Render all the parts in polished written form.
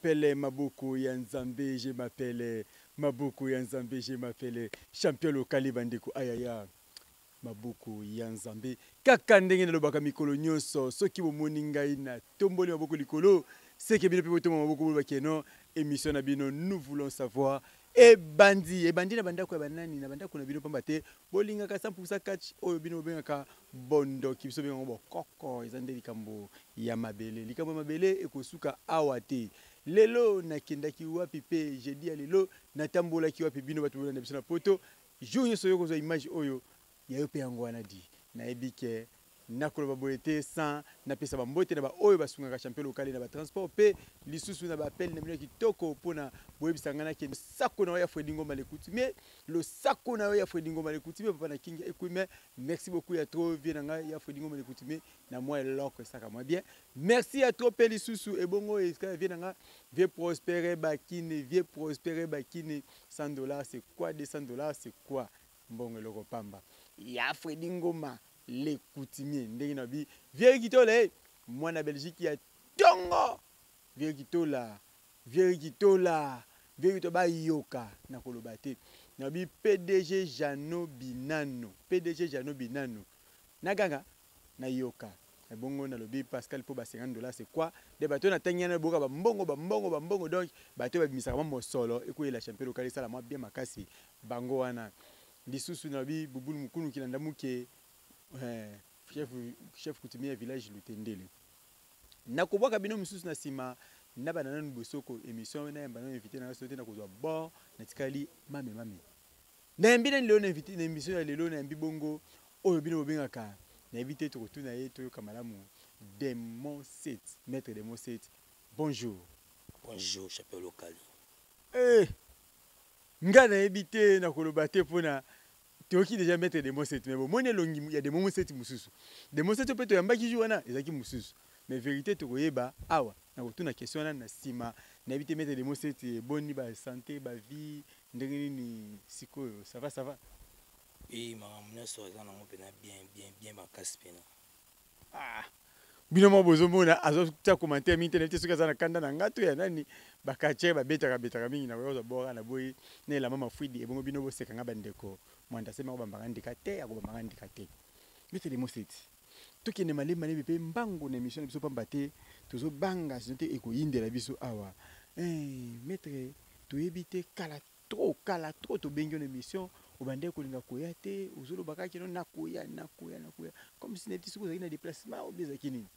Pele maboko ya Nzambe je m'appelle maboko ya Nzambe je m'appelle champion lokali bandeko ayaya maboko ya Nzambe kaka ndenge nalobaka mikolo nyonso soki bomoni ngai na tomboli maboko likolo seke bino mpe botomba maboko boloba ke non émission na bino nous voulons savoir ebandi ebandi na bandako ya banani na bandako na bino pamba te bolingaka 100% catch oyo bino bobengaka bondoki biso benga yango bokoko eza nde likambo ya mabele likambo ya mabele ekosuka awa te lelo nakendaki wapi mpe jeudi ya lelo natambolaki wapi bino bato bolanda biso na poto jour nyonso yo kozwa image oyo ya yo mpe yango wana di nayebi ke Nakoloba boye te sans napesa ba mbote na ba oyo basungaka champion lokale na ba transport pe lisusu na ba appel na bino ya kitoko pona boyebisa ngai nakende. Losako na yo ya Freddy Ngoma le coutumier, losako na yo ya Freddy Ngoma le coutumier papa na King Ekwime, merci beaucoup ya trop vieux na ngai ya Freddy Ngoma le coutumier na mwa eloko esaka mwa bien. Merci ya trop pe lisusu ebongo esika ya vieux na ngai vieux Prospere Bakine, vieux Prospere Bakine 100 $ c'est quoi 200 $ c'est quoi mbongo eloko pamba ya Freddy Ngoma le coutumier ndenge na bi vieux Kitola eh mwana Belgique ya tongo vieux Kitola vieux Kitola vieux Kitola bayoka na koloba te na bi PDG Jano Binano PDG Jano Binano na ganga na yoka ebongo nalobi Pascal mpo ba 50 $ c'est quoi de bato na tangi yana boka ba mbongo ba mbongo ba mbongo donc bato babimisaka mwa mosolo ekoyela champion local esala mwa bien makasi bango wana lisusu nalobi Bubulu Mukunu Kilanda Muke eh, chef, chef coutumier ya village Lutendele nakobwaka bino mosusu na nsima na bana nanu bosoko émission nayamba nanu invité na ngai te nakozwa bord natikali mame mame nayambi nani lelo na invité na émission ya lelo nayambi bongo oyo bino bobengaka nayebi te tokotuna ye toyoka malamu Demon 7 maître Demon 7 bonjour. Bonjour champion local. Eh nga nayebi te nakoloba te mpona toyoki déjà maître Demon 7 mais bomoni elongi ya Demon 7 mosusu Demon 7 mpe toyambaki jour wana ezalaki mosusu mais vérité tokoyeba awa nakotuna question wana na nsima nayebi te maître Demon 7 eboni ba santé ba vie ndenge nini sikoyo ça va ça va. Oui makambo nyonso eza nango mpena bien bien bien makasi mpena. Ah bino moko bozomona azotia commentaire mingi te nayebi te soki aza na kanda na nga to ya nani bakatie babetaka betaka mingi na koyoka bora na boyi na elamba mafuidi ebongo bino boseka nga bandeko mwanda sema akobambaka ndika te akobambaka ndika te maître Demon 7 tokende malembe malembe mpe mbangu na émission na biso pamba te tozobanga sino te ekoyindela biso awa eh, maître toyebi te kala trop kala trop tobengi yo na émission obandaki kolinga koya te ozoloba kaka kino nakoya nakoya nakoya comme si nayebi te soki ozalaki na déplacement obi ezalaki nini.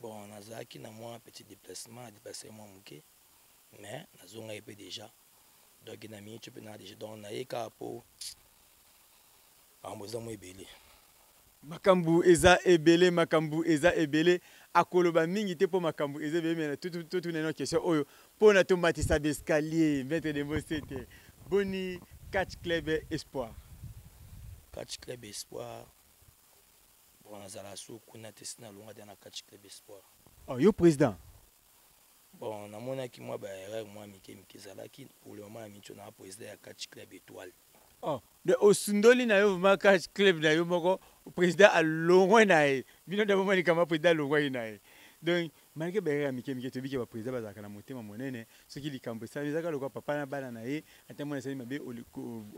Bon nazalaki na mwa petit déplacement na déplace mwa moke mais nazongaki mpe déjà donc na minute mpe na déjà donc naye kaka mpo makambo eza mwa ebele. Makambo eza ebele makambo eza ebele akoloba mingi te mpo makambo eza ebele me totuna ino question oyo mpo na tomatisa baescalier maître Demon 7 boni catch club espoir. Catch club espoir bon nazala so kuna te si nalonga te na catch club espoir. Oh, yo président. Bon namonaki mwa baerreur mwa mike mike ezalaki pour le moment na minitio na président ya catch club étoile. Oh, de osundoli na yo vraiment catch club na yo moko président alongwe na ye bino nde bomoni kama président alongwaki na ye donc malgré baerreur ya mike mike toyebi ke baprésident bazalaka na motema monene soki likambo esalami ezalaka lokola papa na bana na ye ata mwana esali mabe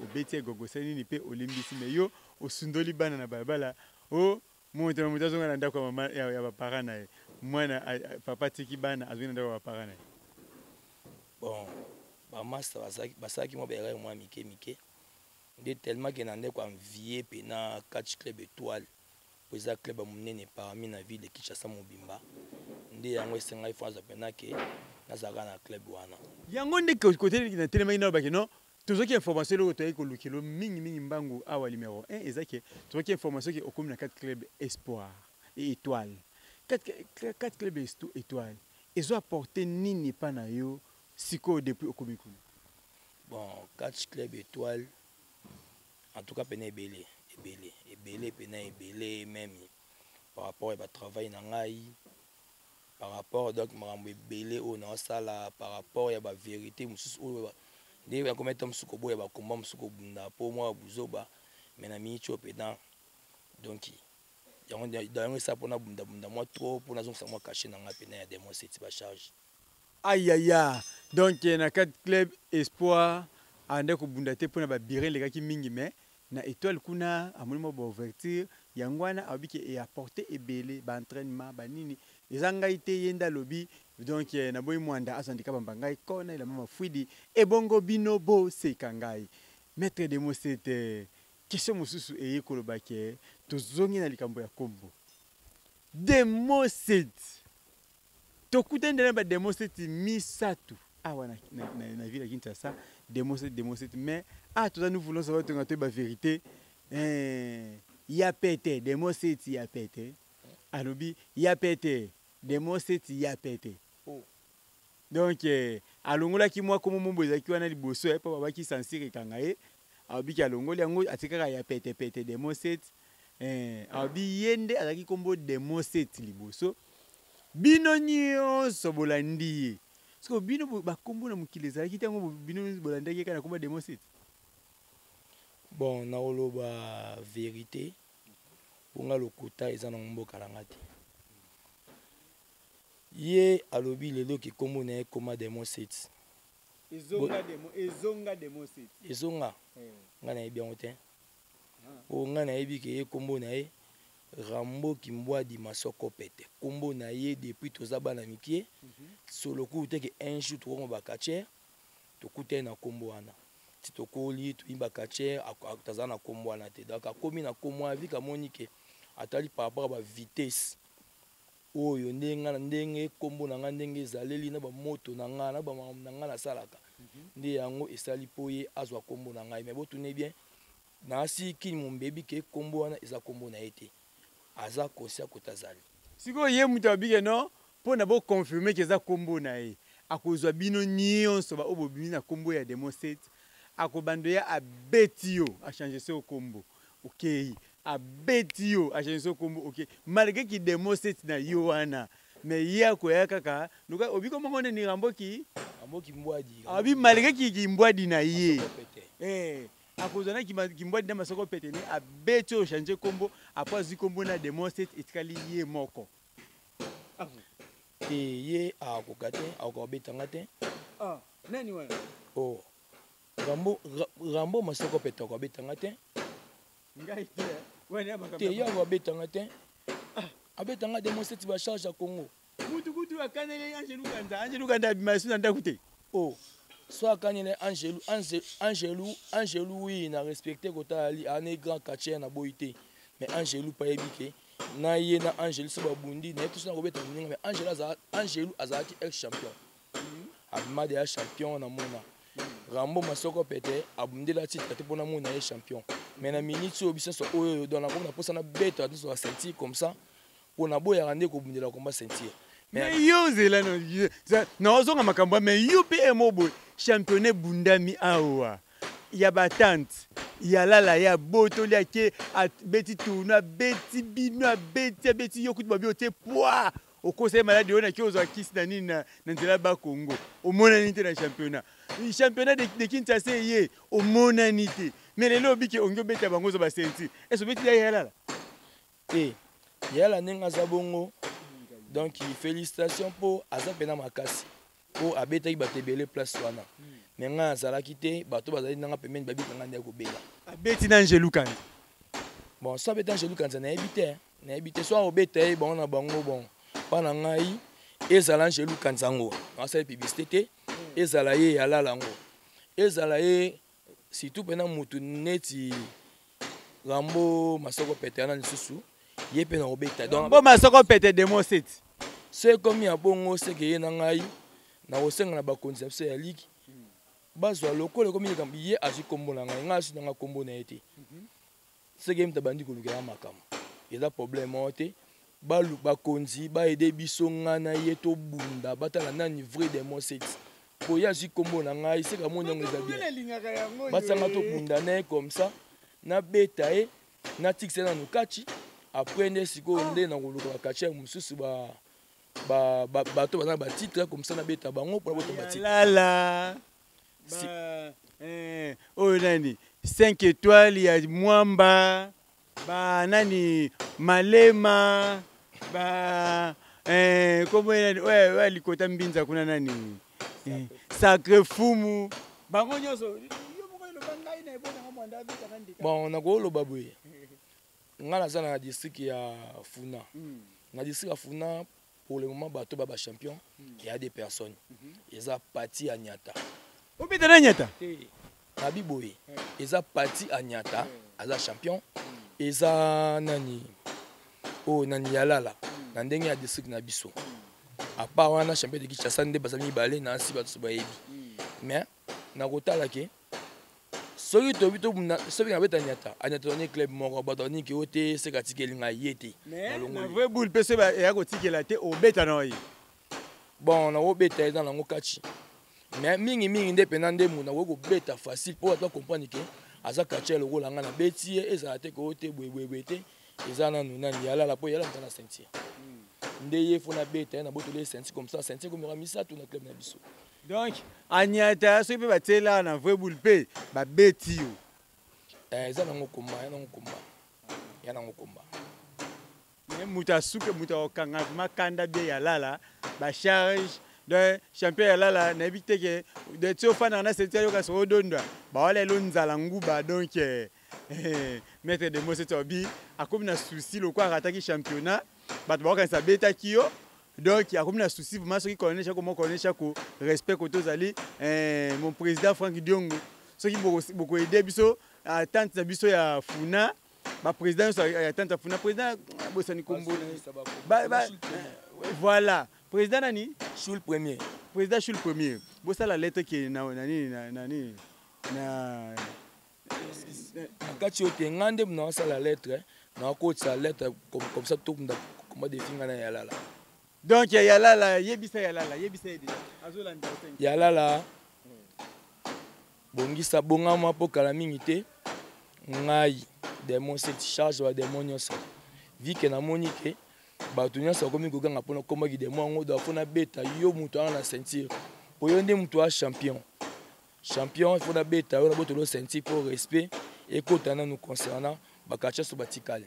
obeti egogo osali nini mpe olimbisi me yo osundoli bana na balabala o moto na moto azonga na ndako ya mama ya baparent na ye mwana papa atiki bana azongi na ndako ya baparent na ye. Bon bamasta basalaki mwa baerreur mwa mike mike nde tellement ke na ndeko envie mpena catch club étoile po eza club ya monene parmi na ville de Kinshasa mobimba nde yango esengaki fo azwa mpena ke nazalaka na club wana. Yango nde kote na telemaki nalobaki non tozwaki information eloko toyaki kolukelo mingi mingi mbangu awa numero 1 eza ke tozwaki information ke okomi na 4 club espoir et étoile 4 club étoile ezo apporter nini epa na yo sikoyo depuis okomi kuna. Bon catch club étoile en tout cas pena ebele ebele ebele pena ebele même par rapport ya batravail na ngai par rapport donc makambo ebele oyo naosala par rapport ya bavérité mosusu oyo nde nakomi ata mosusu koboya bakomba mosusu kobunda mpo mwa buzoba mais na miniti oyo mpena donc yango yango esala mpona bundabunda mwa trop mpo nazongisa mwa cachet na ngai mpena ya Demon 7 bacharge. Ayaya, donc na kati club Espoir ande kobunda te mpona babire elekaki mingi, mais na Étoile kuna amoni mwa baouverture. Yango wana alobi ke eapporte ebele, baentraînement banini. Eza ngai te, ye nde alobi. Donc naboyi mwanda azwandika bamba ngai kona elamba mafwidi ebongo bino boseka ngai. Maître Demo Sete, question mosusu eye koloba ke tozongi na likambo ya kombo Demo Sete. Tokutani nde na bademo sete misato awa na ville ya Kinshasa. Demo Sete, Demo Sete, mais ah, toza, nous voulons savoir, tonga toyeba vérité. Ya pete Demo Sete, ya pete alobi ya pete Demo Sete, ya pete. Oh. Donc alongolaki mwa kombo mombo ezalaki wana liboso mpo babaki censure ekanga ye. Alobiki alongoli yango, atikaka ya pete pete Demo Sete. Alobi ye nde azalaki kombo Demo Sete liboso, bino nyonso bolandi ye. Siko bino bakombo na mokili ezalaki te, yango bino bolandaki ye kaka na kombo Demo Sete. Bon, nakoloba vérité mponga lokuta eza nango mboka na nga te. Ye alobi lelo ke kombo na ye koma Demo Sete. Ezonga demo, ezonga Demo Sete. Ezonga, ngai nayebi yango te. Oyo ngai nayebi ke ye kombo na ye Rambo Kimbwadi Masoko Pete, kombo na ye depuis toza bana mikie. Soloku te ke un jour tokokoma bacatcheur, tokuta ye na kombo wana ti tokoli, toyi bacatcheur, taza na kombo wana te. Donc akomi na kombo wana vike amoni ke atali par rapport ya bavitesse oyo ndenge ndenge kombo na ngai, ndenge ezaleli na bamoto na ngai na bamakambo na ngai nasalaka, nde yango esali mpo ye azwa kombo na ngai. Mais botuni bien, nasi kini mombebi ke kombo wana eza kombo na ye te, aza conscient kota azali. Sikoyo ye moto abike no mpo na boconfirme ke eza kombo na ye, akozwa bino nyonso baoyo bobimi na kombo ya Demo Sete, akobanda ya abeti yo, achange se kombo, okei, abeti yo, achange so kombo, okei, malgré ki Demo Sete na yo wana, mais ye akoya kaka luka obiko moko nini Ramboki. Rambo Kimbwadi. Abi malgré ki kimbwadi na ye, akozwa na kimbwadi na masoko pete ne, abeti oyo, change kombo, apo azwi kombo na Demo Sete, etikali ye moko. Te, ye akoka te, akoka kobetanga te. Ah, nani wana? Oh, Rambo, Rambo Masoko Pete akobetanga te. Ngai te wana ya makambo. Te, ye akobetanga te, abetanga Demo Sete, bacharge ya Congo. Mutu kutu akaneli Angelu Kanza, Angelu Kanza abima esu na ndako te. Oh, so akaneli Angelu, Angelu, Angelu, oui, na respecte kotala ali ane grand catcheur na boyi te, mais Angelu pa yebi ke na ye na Angelu so babundi na ye toso na kobeta moninga. Mais Angelu azala, Angelu azalaki ex champion, abima deya champion. Namona Rambo Masoko Pete abundela titre te mpona mona ye champion, mais na minute oyo biso nyonso oyo donc nakomi na mposa na beta nyonso ya ceinture comme ça, mpo naboyaka nde kobundela komba ceinture. Mais yo ozela naozonga makambo, mais yo mpe emo boye championnat ebundami awa ya batante ya lala ya botoli, ake abeti tourno, abeti bino, abeti, abeti yo kutu, babi otie poids, okosa ye maladi oyo naki ozwa kisi na nini na nzela Bakongo, omonani te na championnat, championnat de Kinshasa eye omonani te. Mais lelo obiki ongi obeta bango, ozwa baceinture, ese obeti ya lala? Te, yala ndenge aza bongo. Donc félicitation mpo aza mpena makasi, mpo abetaki bato ebele place wana, mais ngai azalaki te. Bato bazali nanga pembeni babikanga nde kobela. Abeti na Angelu Kanza. Bon, so abeti Angelu Kanza, nayebi te, nayebi te. So akobeta ye bango na bango. Bon, mpa na ngai ezala Angelu Kanza yango asali publicité te, ezala ye alala yango, ezala ye surtout mpena motu neti Rambo Masoko Pete wana lisusu, ye mpe na kobeta. Donc Rambo Masoko Pete, Demo Sete. So ekomi ya bongo, seke ye na ngai nakosenga na bakonzi na biso ya ligue bazwa lokola ekomi likambo ye azwi nkombo na ngai, ngai azwi nanga nkombo na ye te, seke ye moto abandi kolukela makambo, eza problème moko te. Bakonzi baede biso, ngai na ye tobunda, batala nani vrai Demo Sete, po ye azwi nkombo na ngai, seke amoni yango eza bien, basanga tobunda na ye comme ça, nabeta ye, natikisa ye nanu kati. Après nde sikoyo nde nakoluka bacatcheur mosusu, bato baza na batitre comme ça, nabeta bango mpona bota batitre. Lala oyo nani, 5 étoiles ya Mwamba, ba nani, Malema, ba kombo nani oyo likota mbinza kuna nani. Sacré Fumu, bango nyonso, yo moko eloba ngai na ebonanga mwanda abetaka ndika. Bon, nakoloba boye, ngai naza na district ya Funa. Na district ya Funa, pour le moment, bato ba champion, il y a des personnes. Eza Pati Anyata. Obeta na Nyata? Te, nabi boye, eza Pati Anyata, aza champion. Eza nani oyo, nani, Yalala na ndenge ya district na biso. À part wana, champion de Kinshasa nde baza mibale na nsi, bato bayebi. Mais nakotala ke soki tobi tobunda, soki nabeta Nyata, Anyata toni club moko, bato baniki oyo te, seka atikeli ngai ye te. Mais na Nalongoli. Vrai boule mpe soki eya kotikela te, obeta na ye? Bon, nakobeta, eza nango kati, mais mingimingi nde mpena nde moto nakoki kobeta facile mpo bato bacomprendre ke aza quartier lokola ngai. Nabeti ye, ezala te koyo te boyeboyeboye te. Eza nanu nani, Yalala, mpo Yalala moto na ceinture nde ye fo nabeta ye, nabotoli ye ceinture. Comme ça, ceinture ekomeka misato na club na biso. Donc Anyata, soki mpe batielaka na vrai boule mpe babeti yo? Eza nango komba, ya nango komba, ya nango komba. Mais moto asuke, moto akokanga vraiment kanda bien, Yalala bacharge. Donc champion Yalala, nayebi te ke de ti ofandaka na ceinture, yoka soki odondwa bawala elo nzala nguba. Donc maître de Mose abi akomi na souci lokola arataki championnat, bato bakokanisa abetaki yo. Donc akomi na souci vraiment. Soki colonel Chako mo, colonel Chako, respect kote ozali, mon président Frank Diongo, soki bokoaider biso attente na biso ya Funa, baprésident nyonso ya attente ya Funa, président bosani kombo, voilà, président nani? Chul premier. Président Chul premier, bosala lettre ke na nini, na nini, na Na kati oyo te, ngai nde naosala lettre, nakotisa lettre comme ça tokunda koma défi ngai na Yalala. Donc ya Yalala, yebisa Yalala, yebisa ye déjà, azolanda. Yalala, bongisa, bongama mpo kala mingi te, ngai démon cette charge ba démon nyonso, vi ke namoni ke bato nyonso bakomi koganga mpona komaki démon yango. Donc fo nabeta yo moto wana na ceinture, po yo nde moto ya champion. Champion, il faut nabeta yo, nabotolo ceinture mpo respect ekota nanu concernant baquartier so batikali.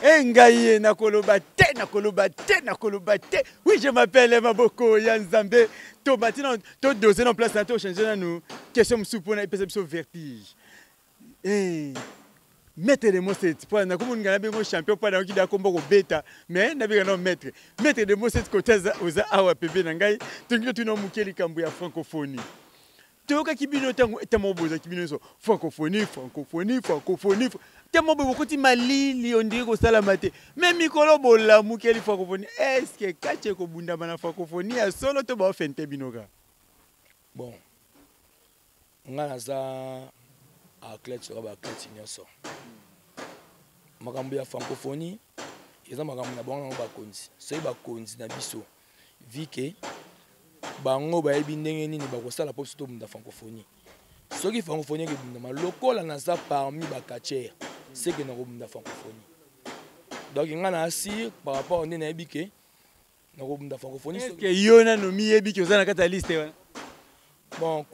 E ngai ye nakoloba te, nakoloba te, nakoloba te. Oui, je m'appelle Maboko ya Nzambe. Tobati na todose na place na, tochange nanu question mosusu mpona epesa biso vertige. Maître de Moset, mpo nakomoninga nabengo champion, mpo nayoki da kombo kobeta, mais nabenga nao maître, maître de Moset. Kote oza awa pembe na ngai, tongi totuna moke likambo ya francophonie. Toyokaki bino ntango ntango bozalaki bino nyonso francophonie, francophonie, francophonie, ntango boye bokoti malili ondiri kosalama te. Me mikolo bolamukeli francophonie, est-ce kati ekobundama na francophonie ya solo to baofente bino kaka? Bon, nga naza athlète, soka baathlète nyonso, makambo ya francophonie eza makambo na bango nango bakonzi. Soki bakonzi na biso, vi ke bango bayebi ndenge nini bakosala mpo biso tobunda francophonie. Soki francophonie ekebundama, lokola naza parmi bacatcheurs, seke nakobunda francophonie. Donc nga na assure par rapport nde nayebi ke nakobunda francophonie. Est-ce que yo nano miyebi ke oza na kati ya liste wana? Bon,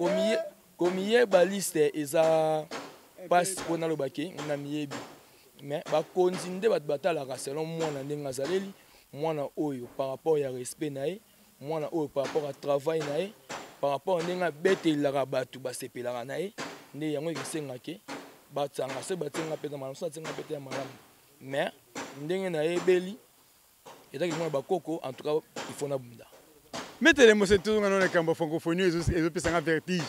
komiyeba liste eza mpasi mpo naloba ke na miyebi, mais bakonzi nde bato batalaka selon mwana ndenge azaleli, mwana oyo par rapport ya respect na ye, mwana oyo par rapport ya travail na ye, par rapport ndenge abetelelaka bato, basepelaka na ye. Nde yango ekesenga ke batianga. Soki batianga mpenza malamu, so batianga mpe te ya malamu, mais ndenge nayebeli ezaki mwana bakoko, en tout cas il faut nabunda. Maître de Mose, tozonga nano likambo ya francophonie ezopesanga vertige.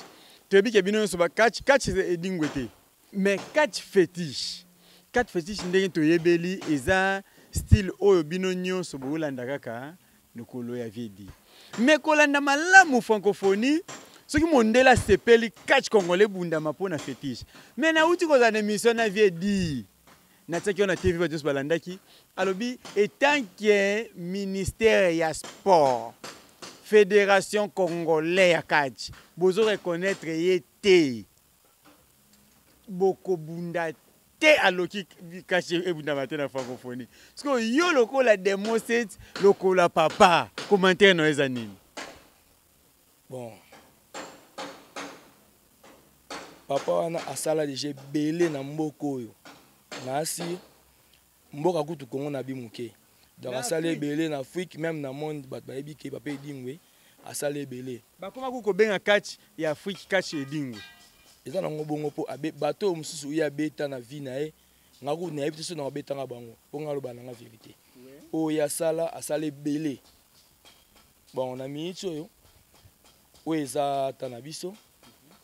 Toyebi ke bino nyonso bacatch, catch edingwe te, mais catch fétiche, catch fétiche ndenge toyebeli eza style oyo bino nyonso boolanda kaka lokolo ya vedi. Mais kolanda malamu francophonie, soki mondele asepeli, catch congolais ebundama mpo na fétiche. Mais nauti kozala na émission na vie di, natiaki yo na TV, bato nyonso balandaki. Alobi etant que ministère ya sport, fédération congolais ya catch bozo reconnaître ye te, bokobunda te. Aloki catch ebundama te na francophonie. Parce que yo lokola Demoset, lokola papa, commentaire na yo eza nini? Bon, papa wana asala deja ebele na mboka oyo, na asi mboka kutu Kongo na bi moke. Donc asala ebele na Afrique, même na monde bato bayebi ke papa Edingwe. Asala ebele. Bakoma kobenga catch ya Afrique catch Edingwe. Eza nango bongo mpo bato oyo mosusu ye abeta na vie na ye, nga kutu nayebi te soki na kobetanga bango, mpo nga aloba nanga vérité. Oyo ye asala, asala ebele. Bon, na minute oyo, oyo eza ata na biso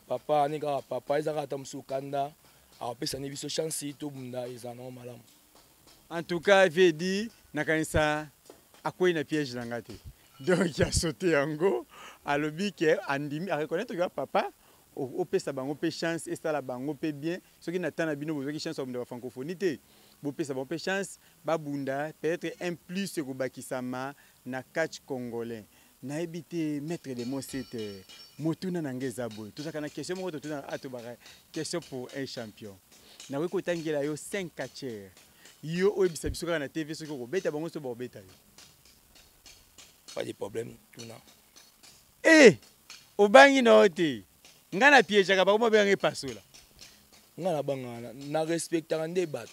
papa ani kaka papa, eza kaka ata mosusu kanda akopesa ni biso chance tobunda, eza nango malamu. En tout cas, Vedi, nakanisa akwei na piège na nga te. Donc asote yango, alobi ke andimi, areconnaître ke papa opesa bango mpe chance, esala bango mpe bien. Soki na temps na bino bozwaki chance ya kobunda ba francophonie te, bopesa bango mpe chance babunda, peut-être un plus ekobakisama na catch congolais. Nayebi te, maître Démon 7, motuna na ngai eza boye. Tozalaka na question moko totuna atobaka, question pour un champion. Nakoki kotangela yo 5 catcheurs, yo oyebisa biso kaka na TV soki okobeta bango, soki bakobeta yo. Pas de problème, tuna. Eh, obangi na yo te. Ngai na piégeaka bango, babengaka epasola. Ngai nabangaka, na respectaka nde bato,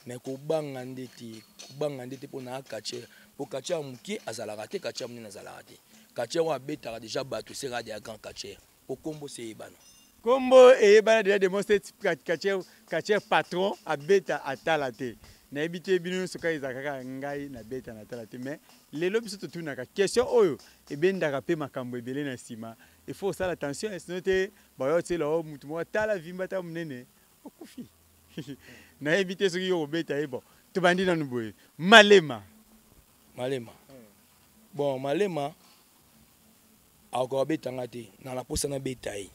mais kobanga nde te, kobanga nde te, mpo na catcheur, mpo catcheur ya moke azalaka te, catcheur monene azalaka te. Catcheur oyo abetaka déjà bato esengaka deya grand catcheur, mpo kombo se eyebana. Kombo eyebana déjà. Démon 7, catcheur, catcheur patron, abeta atala te. Nayebi te bino nyonso kaka ezalaka kaka ngai nabeta natala te. Mais lelo biso totunaka question oyo ebendaka mpe makambo ebele na nsima. Il faut osala attention, sinon te bayo otiela o mutu moko atala vimba ata monene, okufi. Nayebi te soki yo kobeta ye. Bon, tobandi nanu boye: Malema. Malema, bon, Malema akoka kobetanga te na naposa nabeta ye.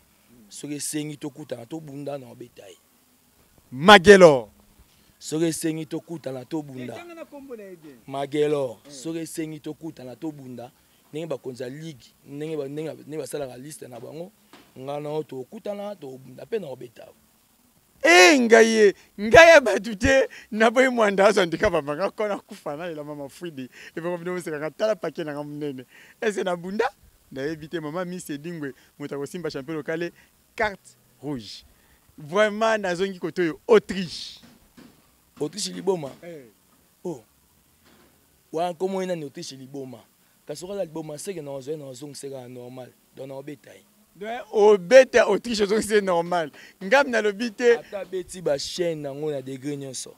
Soki esengi tokutana tobunda, na kobeta ye. Magelo. Soki esengi tokutana tobunda, Magelo, soki esengi tokutana tobunda, ndenge bakonzi ya ligue, ndenge basalaka liste na bango, ngai na yo tokutana, tobunda mpe na kobeta. E ngai ye, ngai ya bato te, naboyi mwanda azwa ndika bamanga kona kufa nalela mama Fwidi ebongo bino bosekanga. Tala pake nanga monene ese na bunda, nayebi te. Mama Miss Edingwe, moto akosimba champion lokale, carte rouge vraiment. Nazongi kote oyo, Autriche. Autriche liboma. Oh, wana nkombo ye nani? Autriche liboma. Kasi soki aza liboma, seke na ozwa ye na ozongiseka normal, donc na obeta ye. Obeta Autriche, ozongisi normal. Ngam nalobi te. Ata abeti bachaîne yango na degré nyonso,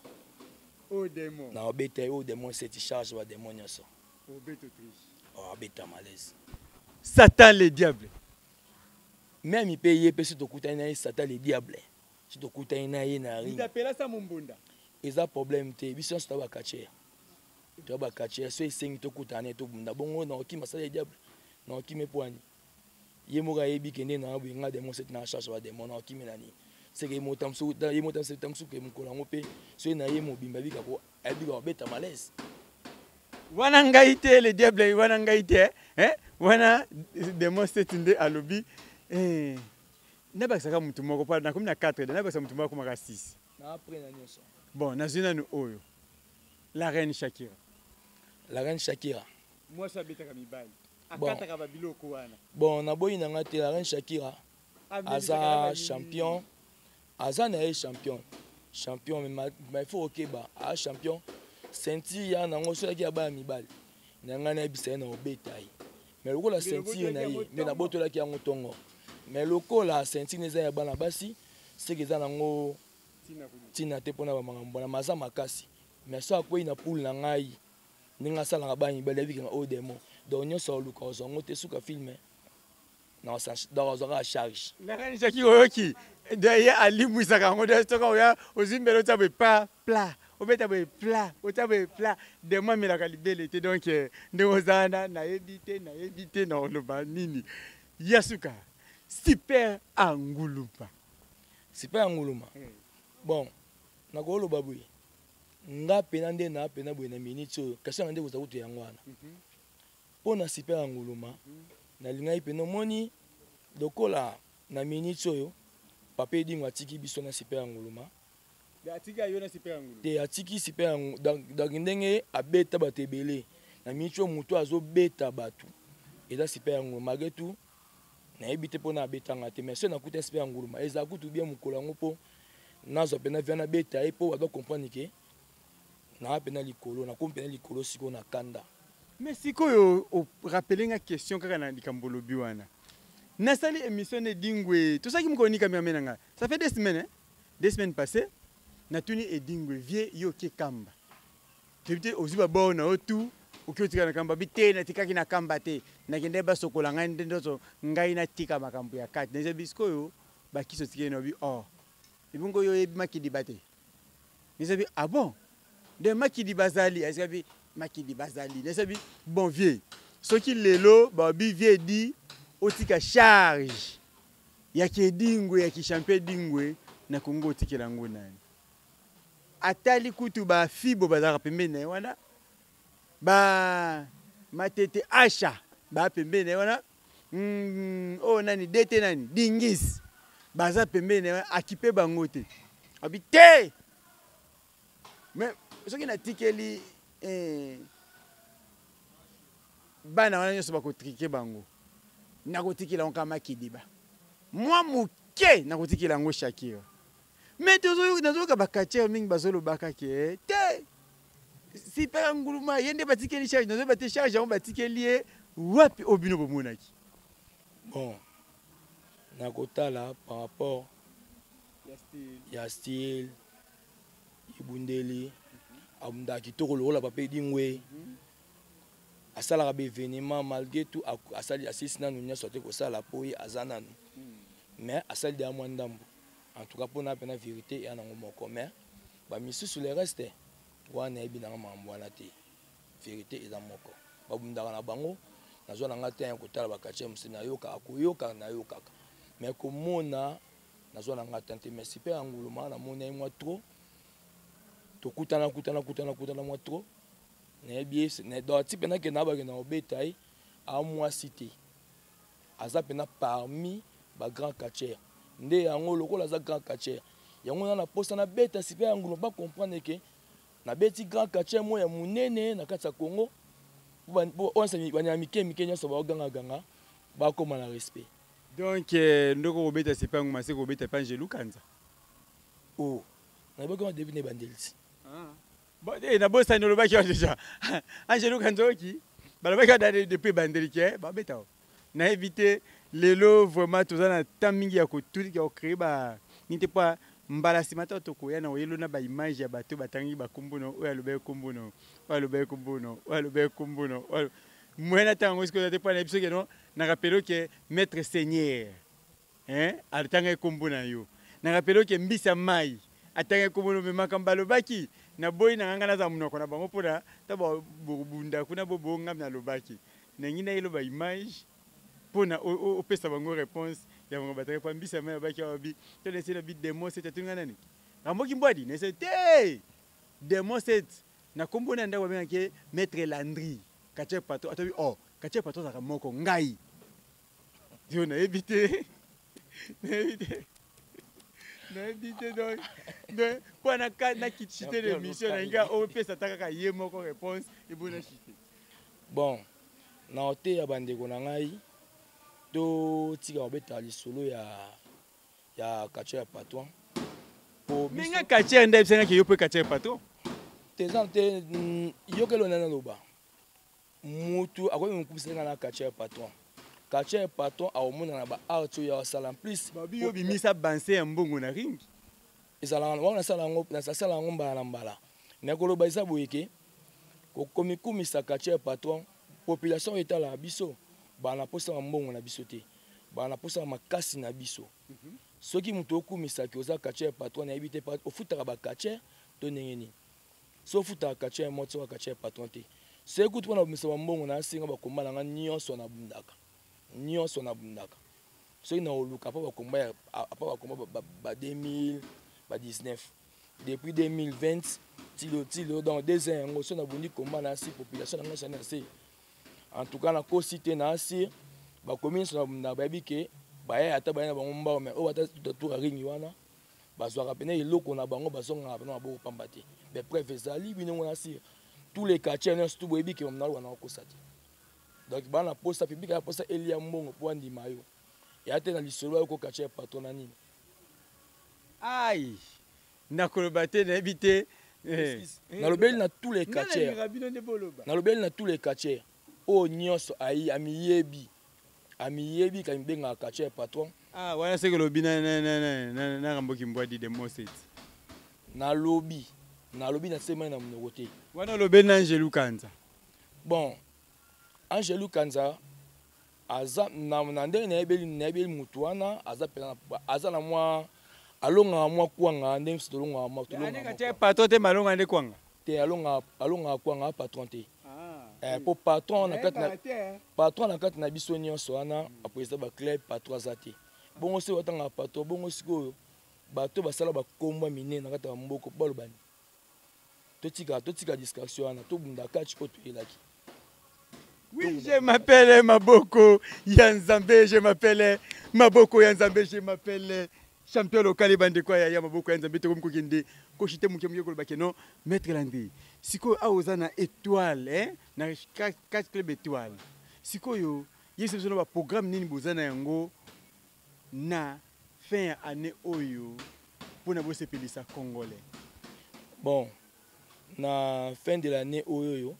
na obeta ye. Oyo démon 7 charge badémon nyonso, abeta malaise. Satan le diable. Même mpe ye mpe, soki tokutani na ye, Satan le diable, soki tokutani na ye na ring, eza problème te. Biso nyonso toya bacatcheur, toya bacatcheur. So esengi tokutana na ye tobunda bongo, na okima Satan le diable, na okima epwani. Ye moko ayebi ke nde na boye, nga démon 7 na charge badémon, na okimela nini? Seke ye mota mosuku mokolo yango mpe, soki na ye mobimba ayebika kobeta malaise. Wana ngai te, le diable wana ngai te, eh? Wana démon 7 nde alobi. Eh, nabakisaka mutu moko po nakomi na 4, nabakisa mutu moko akomaka 6. Na après na nyonso. Bon, nazwi nanu oyo, la reine Shakira. La reine Shakira. Mwasi abetaka mibali, akataka babiloko wana. Bon, naboyi na nga te, la reine Shakira aza champion, aza na ye champion, champion, mais il faut okeba, aza champion. Ceinture ya nango, soki ya bana mibali na ngai, nayebisa ye na obeta ye, mais lokola ceinture na ye nde nabotolaki yango ntongo, mais lokola ceinture eza ya bana basi, seke eza nango ntina te mpona bamakambo wana. Maza makasi, mais so akwei na poule na ngai, ndenge asalaka bana mibali, ayebikanga oyo démon. Donc nyonso aoluka ozwa yango te. Suka film, donc azwaka charge. Nakanisaki oyoki de ye alimwisaka yango de. Soki oya ozwi mbele, otya boye pa plat, obeta boye plat, otya boye plat, démon amelaka libele te. Donc ndenge oza wana, nayebi te, nayebi te na oloba nini. Ya suka, Super Anguluma. Super Anguluma, bon, nakoloba boye, nga pena nde na pena boye na minute oyo, kasi yanga nde kozala kutu yango wana mpo na Super Anguluma. Nalingaki pena omoni lokola na minute oyo papa Edingo atiki biso na Super Anguluma. Te, atiki Super. Donc ndenge abeta bato ebele, na minute oyo moto azobeta bato eza Super Anguluma. Malgré tout, nayebi te mpona abetanga te, mais soki nakuta Super Anguluma, ezala kutu bien mokolo yango, mpo nazwa mpena via nabeta ye, mpo bato comprendre ke naa mpena likolo, nakomi mpena likolo sikoyo na kanda. Mais sikoyo orappeler nga question kaka na likambo olobi wana. Nasali émission na Edingwe, tosalaki mokolo nini cameraman na nga? Ça fait 2 semaines, hein? 2 semaines passées, natuni Edingwe, vieux, yo oke Kamba. Toyebi te ozwi babord na yo tout, oki otika na Kamba. Bi te, natikaki na Kamba te. Nakendaki basokola ngai nde nyonso, ngai natika makambo ya kati. Nayebi sikoyo bakisi otikeli na bi oh. Ebongo yo oyebi Makidiba te? Nayebi ah bon? De Makidi bazali, ayebi Makidi bazali. Nayebi bon vieux. Soki lelo babi vieux di otika charge ya ki Edingwe, ya ki champion Edingwe na Congo, otikela yango nani? Atali kutu ba fibo bazalaka pembeni na ye wana, ba Matete Asha ba pembeni na ye wana, oyo nani DT nani Dingis baza pembeni na ye wana, akipe bango te. Abi te, mais soki natikeli bana wana nyonso bakotrike bango, nakotikela yango kaka Makidiba mwa moke, nakotikela yango Shakira. Mais nazoyoka bacatcheurs mingi bazolobaka ke te, Super Nguluma ye nde batikeli charge. Nazoyeba te charge yango batikeli ye wapi, oyo bino bomonaki. Bon, nakotala par rapport ya style, ebundeli, abundaka kitoko lokola papa Edingwe, asalaka baévénement malgré tout. Asali, asilisi nanu nyonso te kosala mpo ye aza nanu, mais asali deya mwa ndambo. En tout cas, mpona mpena vérité eya nango moko, mais bamisusu, le reste wana, nayebi nanga makambo wana te. Vérité eza moko, babundaka na bango. Nazwa na nga te ya kotala bacatcheurs mosusu, nayokaka, koyoka nayokaka, mais komona nazwa na nga te. Mais Super ya Nguluma, namoni ye mwa trop, tokutana kutana kutana kutana mwa trop, nayebi ye. Donc ati mpena ke na bakenda kobeta ye, amwasi te, aza mpena parmi bagrand catcheur. Nde yango lokola aza grand catcheur, yango na posa nabeta Super ya Nguluma, bacomprendre ke nabeti grand catcheur moko ya monene na kati ya Congo. Oyo banyama mike mike nyonso baogangaganga, bakóma na respect. Donc ndoko kobeta Super Nguma, se kobeta mpe Angelu Kanza. O nayebaki wana depuis na ebandeli ti. Nabosani, olobaki wa déjà Angelu Kanza, oki balobaki wa depuis ebandeli ke babeta o. Nayebi te lelo vraiment toza na temps mingi ya kotulika, ya kocréer ba nini te, mpo mbala nsima to tokoya na oyelo na baimage ya bato batangi bakombo no, oyo alobaki kombo no, oyo alobaki kombo no, oyo alobaki kombo no moyen na ntango yango sikoyo te, mpo nayebi soki no narappeler ke maître seigneur, hein, atangaki kombo na yo, narappeler ke mbisa mai atangaki kombo no. Me makambo balobaki, naboyi na nganga naza monoko na bango mpona ta bobunda kuna bobongami. Nalobaki nangi nayelo baimage mpona opesa bango réponse ya bango bataki, mpo mbisa mai abaki awa bi to nese na bi demo set atunga nani Ramboki Mbwadi nese te demo set na kombo na ndako babengaki maître Landry catcheur patron. Atobi oh, catcheur patron azalaka moko, ngai yo nayebi te, nayebi te, nayebi te. Donc mpo nakitisi te l'émission na ngai, opesa ata kaka ye moko réponse ebona chite. Bon, na oteya bandeko na ngai, totika kobeta lisolo ya catcheur ya patron. Ndenge catcheur nde ayebisangaki yo mpe catcheur patron. Te, eza te. Yokelo nani aloba, mutu akoki kokubisa nga na catcheur ya patron. Catcheur ya patron akomona na baart oyo asala en plus. Babi yo bimisa banse ya mbongo na ring. Ezalaka wana, nasala yango, nasala yango mbala na mbala. Me koloba eza boye ke komikumisa catcheur ya patron, population oyo etalaka biso baa na posa ya mbongo na biso te, baa na posa ya makasi na biso. Soki moto okumisaki oza catcheur ya patron, nayebi te ofutaka bacatcheur to ndenge nini. So ofutaka catcheur ya moti, soka catcheur ya patron te. Soki kutu mpona komisa bambongo na asenga bakomba na nga nyonso nabundaka, nyonso nabundaka, soki na koluka apa bakomba, apa bakomba ba 2000, ba 19, depuis 2020 tilo tilo, donc 2 ans yango. So nabundi komba na asi, population na ngai na se, en tout cas nakosi te, na asi bakomi nyonso na bayebi ke baya, ata baya na bango mbao, mais oyo bata tour ya ringi wana, bazwaka pene eloko na bango, bazongaka pene maboko pamba te. Bapreuve ezali bino ngo na sire, tous les quartiers nyonso tu boyebi ke naloba na kokosa te. Donc bana posa public ya posa elia mbongo mpo andima yo, eya te na lisolo ayo ko quartier ya patron na nini. Ai, nakoloba te, nayebi te. Nalobeli na tous les quartiers, nalobeli na tous les quartiers. Oyo nyonso ayi amiyebi, amiyebi kamibengaka catcheur ya patron. Ah, wana seke olobi na na na na na na Rambo Kimbwadi de Moset. Nalobi, nalobi na semani na monoko te. Wana olobi na Angelu Kanza. Bon, Angelu Kanza aza na, na ndenge nayebeli nayebeli mutu wana aza pena aza na mwa alongaka mwa kwanga ndenge biso tolongaka mwa tolongaka te patron te malonga nde kwanga te alongaka alongaka kwanga patron te ah, eh, po patron na kati na patron na kati na biso nyonso wana apresident ba club patron aza te bongo soki batangaka patron bongo sikoyo bato basala bakombo minene na kati ya mboka baloba nini totika totika distraction wana tobunda catch oyo toyelaki. Oui, je m'appelle Maboko ya Nzambe, je m'appelle Maboko ya Nzambe, je m'appelle champion local bandeko ya ya Maboko ya Nzambe tokomi kokende koshite moke moke koloba ke non maître Landry sikoyo awa oza na étoile hein na catch club étoile sikoyo yebisa biso na ba programme nini boza na yango na fin ya annee oyo pona bosepelisa congolais? Bon na fin de l'annee oyo oyo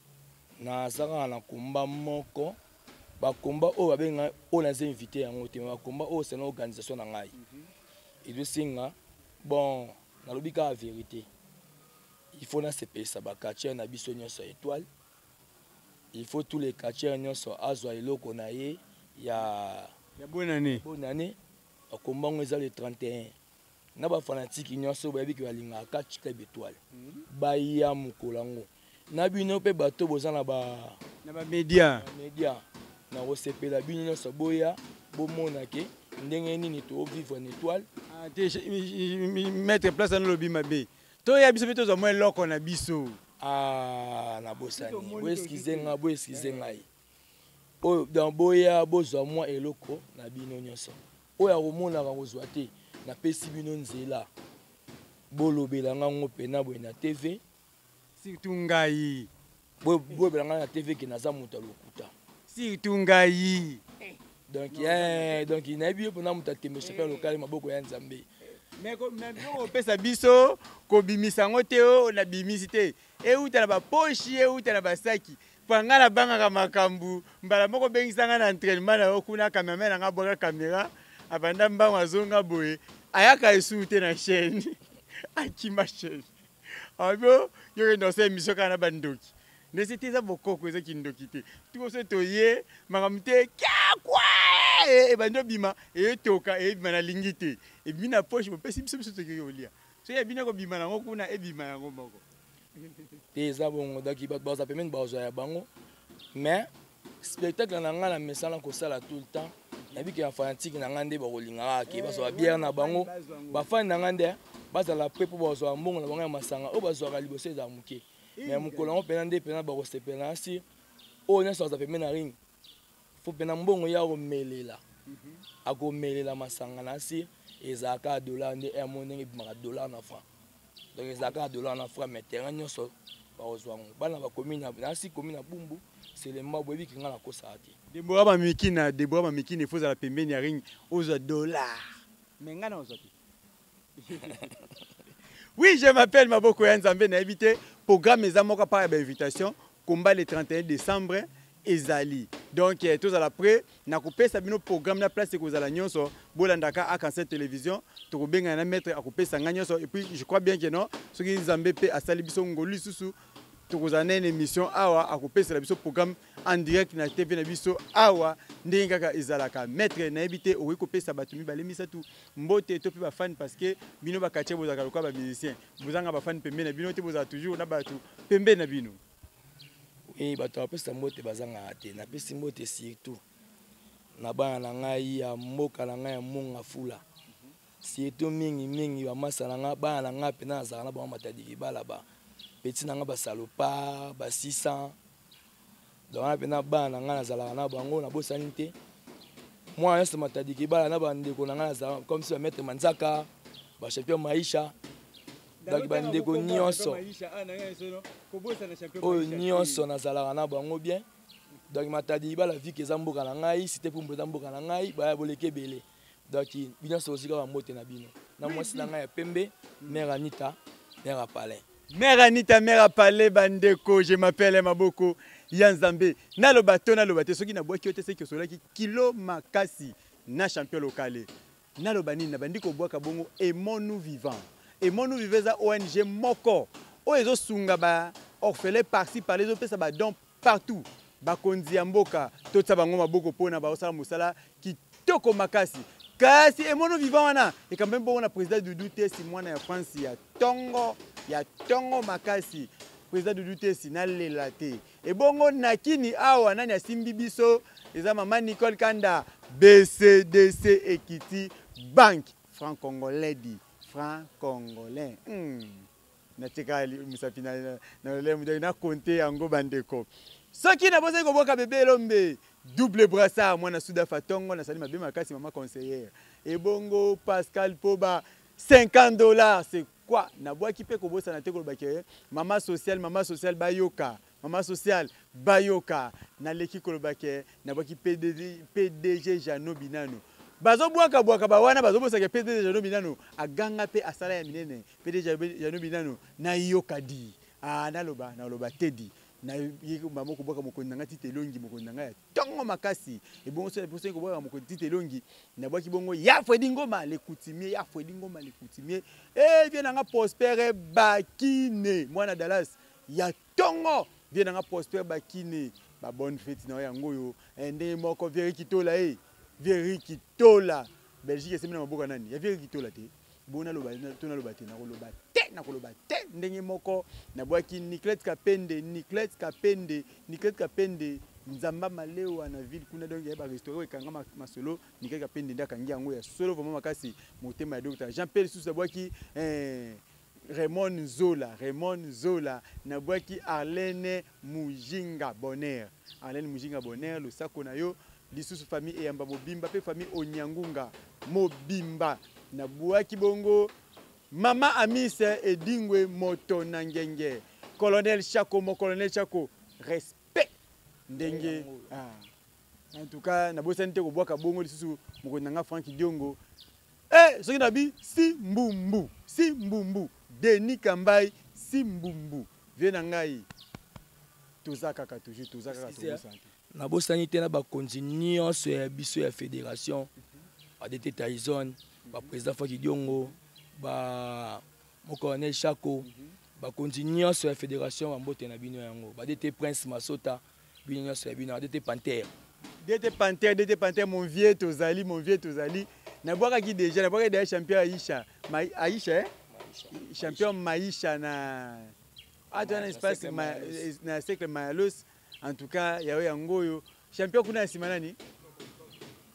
naza kaka na combat moko ba combat oyo babenga oyo naza invité yango te mais ba combat oyo selon organisation na ngai ezosenga bon nalobi kaka verite il faut nasepelisa ba catcheurs na biso nyonso ya étoile il faut tous les catcheurs nyonso azwa eloko na ye ya ya bonne année bonne année bakomba yango eza le 31 na ba fanatique nyonso bayebi ke balingaka catch club étoile mhm. baya mokolo yango na bino mpe bato boza na ba na ba media media na kosepela bino nyonso boya bomona ke ndenge nini tovivre na étoile ah, te maître place wana olobi mabe Toya biso pe tozwa mwa eloko na biso. Ah, nabosani. Bo excuse nga, bo excuse ngai. Oyo donc boya bozwa mwa eloko na bino nyonso. Oyo akomonaka kozwa te, napesi bino nzela. Bolobela nga ngo pena boye na TV. Surtout ngai. Bolobela nga na TV ke naza moto ya lokuta. Surtout ngai. Donc, eh, donc nayebi yo mpona moto atembe champion local maboko ya Nzambe. Mais biloko opesa biso kobimisa yango te o nabimisi te euta na baposhi euta na basaki mpo ngai nabangaka makambo mbala moko obengisa ngai na entraînement na yo kuna cameraman na ngai abwaka kamera abanda mbango azonga boye ayaka esusu te na chaîne akima chaîne abio yo kende osala émission kaka na bandoki ndesi te eza bokoko eza kindoki te tuko so toye makambo te kiakwa eh, ebandi obima eyetoka eyebima nalingi te ebimi na poche bopesi biso biso tokoki kolia soki ya bino ekobima nango kuna ebima yango moko te eza bongo donc bato baza pembeni bazwa ya bango mais spectacle na ngai na mesana kosala tout le temps nayebi ke bafanatique na ngai nde bakolingaka ke bazwa babiere na bango bafani na ngai nde bazala pre mpo bazwa mbongo na bango ya masanga oyo bazwaka liboso ezala moke mais mokolo yango mpena nde mpena bakosepela na sur oyo nyonso aza pembeni na ring fo mpena mbongo ye akomelela mhm. akomelela masanga na sur ezalaka ya dollar nde emo ndenge ebimaka dollar na franc donc ezalaka ya dollar na franc mais terrain nyonso bakozwa yango bana bakomi nasi komi na bumbu selema boyebi ke ngai nakosaka te debora mamikina debora mamikina ifo ozala pembeni ya ring ozwa dollar mais ngai nakozwa te Oui, je m'appelle Maboko ya Nzambe nayebi te programme eza moko part ya ba invitation combat le 31 décembre ezali donc eh, tozala prêt na kopesa bino programme na place ekozala nyonso bolandaka Arc-en-Ciel télévision tokobengana na maître akopesa ngai nyonso et puis je crois bien que non soki Nzambe mpe asali biso ngolu lisusu tokozala na une émission awa akopesela biso programme en direct na TV na biso awa ndenge kaka ezalaka maître nayebi te okoki kopesa bato mibale misato mbote to mpe bafani parce que bino bakatie bozalaka lokola bamusicien bozanga bafani pembeni na bino te bozala toujours na bato pembeni na bino oui bato bapesa mbote bazangaka te napesi mbote surtout na bana na ngai ya mboka na ngai ya monga fula surtout mingi mingi bamasa na ngai bana na ngai mpena nazalaka na bango matadi kibala ba petit na ngai basalopard ba 600 donc wana mpena bana na ngai nazalaka na bango nabosani te mwana nyonso matadi kibala na bandeko na ngai nazalaka comme si bamaître manzaka bachampion maisha donc bandeko nyonso oyo nyonso nazalaka na bango bien donc matadi ibala vike eza mboka na ngai cité pumbu eza mboka na ngai baya boleki ebele donc bino nyonso bozwi kaka mbote na bino na mwasi na ngai ya pembe mère anita mère ya palin. Mère Anita, mère Apale, bandeko, je m'appelle Maboko ya Nzambe. Naloba to naloba te soki nabwaki yo te seki osolaki kilo makasi na champion locale. Naloba nini nabandi kobwaka bongo Aimons-nous vivants. Aimons-nous vivants eza ONG moko oyo ezosunga ba orphelins par-ci par-là, ezopesa ba dons partout. Bakonzi ya mboka totia bango maboko mpona baosala mosala kitoko makasi. Kasi Aimons-nous vivants wana ekambami bongo na président Doudou Tesi, mwana ya France ya tongo ya tongo makasi. Président Doudou Tesi nalela te. Ebongo na kini awa nani asimbi biso? Eza mama Nicole Kanda, BCDC Equity Bank, franc congolais di franc congolais. Natika musapi na lolemo donc na compter yango bandeko. Soki nabosani kobwaka bebe Elombe, double brassard mwana Suda Fatongo nasali mabe makasi mama conseillère. Ebongo Pascal Poba $50 c'est quoi? Nabwaki pe kobosana te koloba ke mama sociale, mama sociale bayoka, mama sociale bayoka. Naleki koloba ke nabwaki PDG Jeannot Binano. Bazobwaka bwaka ba wana bazobosaka PDG Jeannot Binano aganga pe asala ya minene. PDG Jeannot Binano nayoka di. Ah naloba, naloba te di. Na ye mama kobwaka mokonzi na ngai Tite Elongi, mokonzi na ngai ya tongo makasi. Ebongo soki naposi kobwaka mokonzi Tite Elongi, nabwaki bongo ya Fredy Ngoma le coutumier, ya Fredy Ngoma le coutumier. Eh vie na nga Prosper Bakine, mwana Dallas ya tongo. Vie na nga Prosper Bakine, ba bonne fête na yango yo. Eh, ndenge moko Vieri Kitola eh. Vieri Kitola. Belgique esembi na maboko nani? Ya Vieri Kitola te. Bon naloba to naloba te, nakoloba te, nakoloba te. Ndenge moko nabwaki Niclette Kapende, Niclette Kapende, Niclette Kapende, Nzamba Malewa na ville kuna donc ya ba restaurant ekanga masolo. Niclette Kapende nde akangi yango ya solo vraiment makasi motema ya docteur Jean Pierre lisusu nabwaki Raymond Zola, Raymond Zola, nabwaki Arlene Mujinga Bonheur, Arlene Mujinga Bonheur, losako na yo lisusu famille Eyamba mobimba pe famille Onyangunga mobimba, nabwaki bongo Mama Amise Edingwe moto na ngenge, Colonel Chako, mon Colonel Chako, respect ndenge ah. En tout cas, nabosani te kobwaka bongo lisusu mokonzi na nga Franck Diongo. Eh, soki nabi si mbumbu, si mbumbu, Denis Kambayi si mbumbu. Vie na ngai toza kaka toujours, toza kaka tobosana te. Nabosani te na bakonzi nyonso ya biso ya fédération, ba DT Tyson, ba président Franck Diongo, ba mon colonel Chako, bakonzi nyonso ya fédération ba mbote na bino yango, ba DT Prince Masota, bino nyonso ya bino, DT Panthère. DT Panthère, DT Panthère, mon vieux tozali, mon vieux tozali. Nabwakaki déjà, nabwakaki déjà champion Aisha. Ma, Aisha, eh? Champion Maisha na ah, toi, na espace na cercle Mayalos. En tout cas, yawe yango oyo. Champion kuna ya sima nani?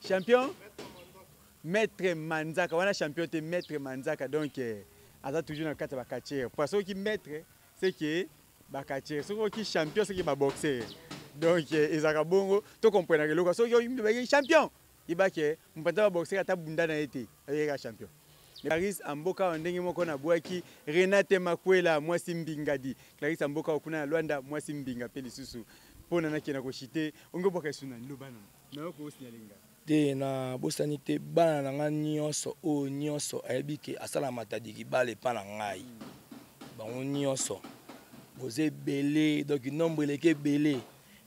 Champion Maître Manzaka, wana champion te Maître Manzaka donc aza toujours na kati ya ba catcheur. Parce que maître c'est que ba catcheur, soki champion c'est que ba boxeur. Donc ezaka bongo to comprendre que loka soki ba champion ibake mpanta ba boxeur ata bunda na été ayeka champion. Clarisse Amboka ndenge moko na bwaki Renate Makwela mwasi mbingadi. Clarisse Amboka kuna na Luanda mwasi mbinga pe lisusu pona na kena koshite ongo bwaka esuna loba na na ko signalinga. Te na bosani te bana na nga nyonso oyo nyonso ayebi ke asala matadi kibale pa na ngai. Bango nyonso boza ebele donc nombre eleki ebele.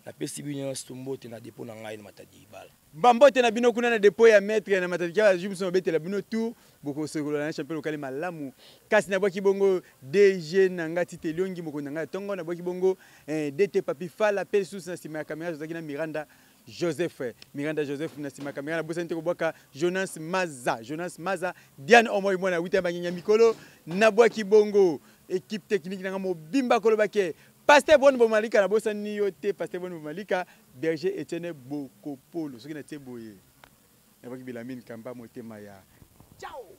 Napesi bino nyonso mbote na dépôt na ngai na matadi kibala. Bambote na bino kuna na dépôt ya maître na matadi kibala jumso mabetela bino tout bokosokolola na champion local malamu. Kasi nabwaki bongo DG na nga Tite Liongi mokonzi na ngai ya tongo, nabwaki bongo DT Papi Fala pe lisusu na sima ya caméra tozalaki na Miranda Joseph. Miranda Joseph na sima ya caméra nabosani te kobwaka Jonas Maza, Jonas Maza, Diane Omoy mwana wita bangenya mikolo, nabwaki bongo équipe technique na nga mobimba koloba ke Pasteur Bonne Bomalika nabosani yo te, Pasteur Bonne Bomalika, Berger Etienne Bokopolo soki natie boye nabwaki Belamine Kamba motema ya ciao.